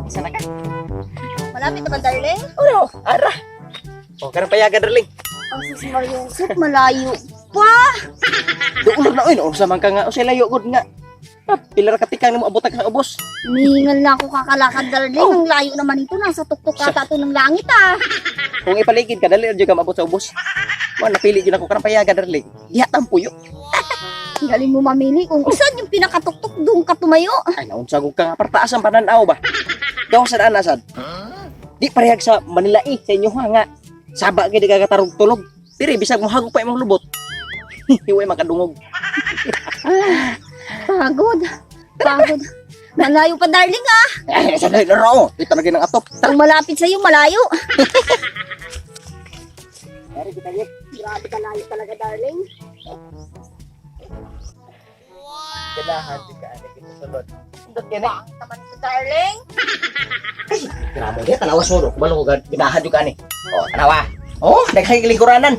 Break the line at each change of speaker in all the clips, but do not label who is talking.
Isa na ka.
Malapit naman, darling.
Oh, ara. Oh, karang payagan, darling.
Ang sus Mariusip, malayo pa.
Duol na oy, no sa man ka nga, usay layo gud nga. Ah, pila ra ka tikang nimo abot ka sa ubos.
Mingal na ako kakalakad, darling.
Oh.
Ang layo naman ito. Nasa tuktok ata ito ng langit, ah.
Kung ipaligid ka dali ra jud ka maabot sa ubos. Mo napili jud ako karang payagan, darling. Diha tampuyo.
Ang galing mo mamili kung saan yung pinakatuktok doon ka tumayo.
Ay, naunsa gud ka nga partaas ang pananaw ba. Gawa sa daan asad. Di parehag sa Manila eh, sa inyo ha nga. Saba gid ka katarog tulog. Diri bisag mo hagok pa imong lubot. Hiway makadungog.
Pagod. Pagod. Malayo pa, darling, ah.
Ay, sa dali na raw. Ito na ginang atop.
Ang malapit sa'yo, malayo.
Dari kita gid.
Grabe ka layo talaga, darling.
Ganahan di ka ani kita sulod. Indot kini.
Naman ito, darling.
Grabe di tanawa sulod. Kubalo ko ganahan jud ka ani. Oh, tanawa. Oh, daghang lingkuranan.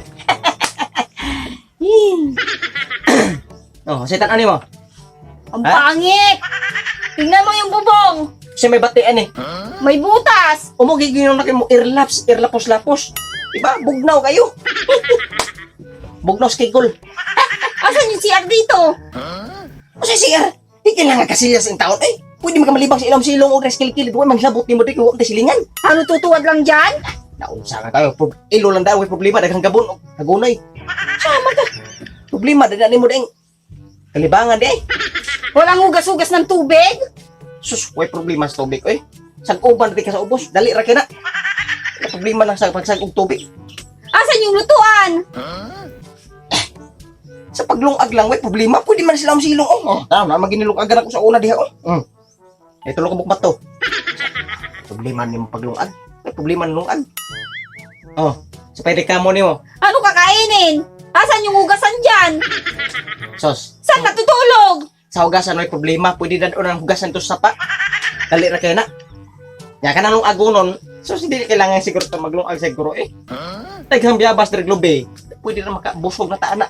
Oh, setan ani mo.
Ang
Ha?
pangit. Tingnan mo yung bubong.
Kasi may batian eh.
May butas.
Umo giginon na kayo mo earlaps, earlapos-lapos. Diba? Bugnaw kayo. Bugnaw sa kigol.
Asan yung CR dito?
O sa CR, di kailangan kasilyas in taon. Eh, pwede makamalibang sa ilong silong o res kilikili. Duwa, manghilabot ni mo di kung silingan.
Ano tutuwad lang dyan?
Naunsa ka kayo. Ilo lang daw, may problema. Daghang gabon, o hagunay. Sama ka. Problema, dada ni mo ding. Kalibangan di eh.
Walang hugas-hugas ng tubig?
Sus, way problema sa tubig. Eh, sag-uban di ka sa ubos. Dali ra kina. Problema lang sa pagsag og tubig.
Asan yung lutuan?
Sa paglungag lang, way problema. Pwede man sila ang silong. Oh, oh. Tama, na maginilungagan ako sa una diha. Oh. Ay, tulo ka bukmat to. Problema nimo paglungag. May problema ng lungag. Oh, sa pwede ka mo nimo.
Ano kakainin? Asan yung hugasan dyan?
Sos,
Saan natutulog?
sa hugasan may problema. Pwede na doon ang hugasan to sa sapa. Dali ra kay na. Nya ka na nung agunon. Sos, hindi kailangan siguro to maglungag siguro eh. Daghang biyabas diri globe. Pwede na makabusog na taana.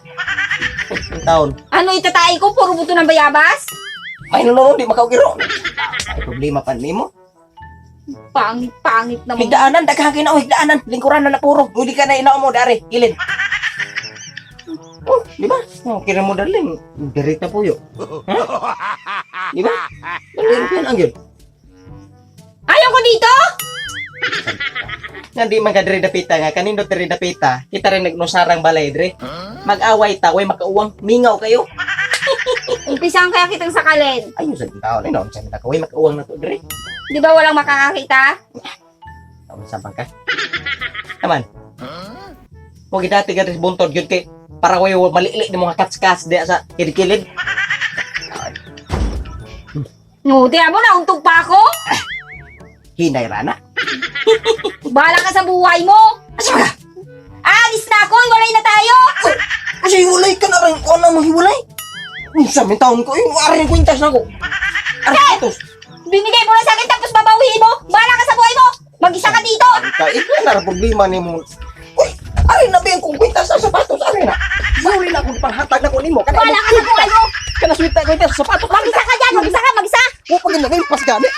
Ang taon.
Ano itatay ko? Puro buto ng bayabas?
May nuno di makaugiro. May problema pa nimo.
Pangit-pangit naman.
Higdaanan, daghang kinaw, higdaanan. Lingkuranan na puro. Hindi ka na inaw mo, dari. Gilid. Oh, di ba? Oh, kira mo darling. Direct na puyo. Ha? Di ba? Darling ko yan, ang yun.
Ayaw ko dito!
Nga di man ka diri dapita nga, kanino diri dapita, kita rin nagnusarang balay diri. Mag-away ta, way makauwang, mingaw kayo.
Umpisahan kaya kitang sakalin.
Ayun sa taon, ay noon sa mga way makauwang na to diri.
Di ba walang makakakita?
Taon sa bangka. Naman. Huwag dati ka diri buntod yun kay para way malili ni mga katskas diya sa kilid-kilid.
No, tiyan mo, nauntog pa ako.
Hinay rana.
Bahala ka sa buhay mo.
Asa ba ka?
Alis na ako, iwalay na tayo.
Kasi hiwalay ka na rin. Kung ano mo hiwalay? Sa may taon ko, yung aring kwintas na ko. Aring kwintas.
Binigay mo na sa akin tapos babawiin mo. Bahala ka sa buhay mo. Mag-isa ka dito.
Ka, ito na rin problema ni mo. Uy, aring na ba yung kong kwintas sa sapatos? Aring na. Sorry na akong panghatag na ko nimo. Kana
Bahala ka sa buhay mo.
Kana sweet na kwintas sa sapatos.
Mag-isa ka dyan, mag-isa ka, mag-isa.
Huwag pag naging pas gani.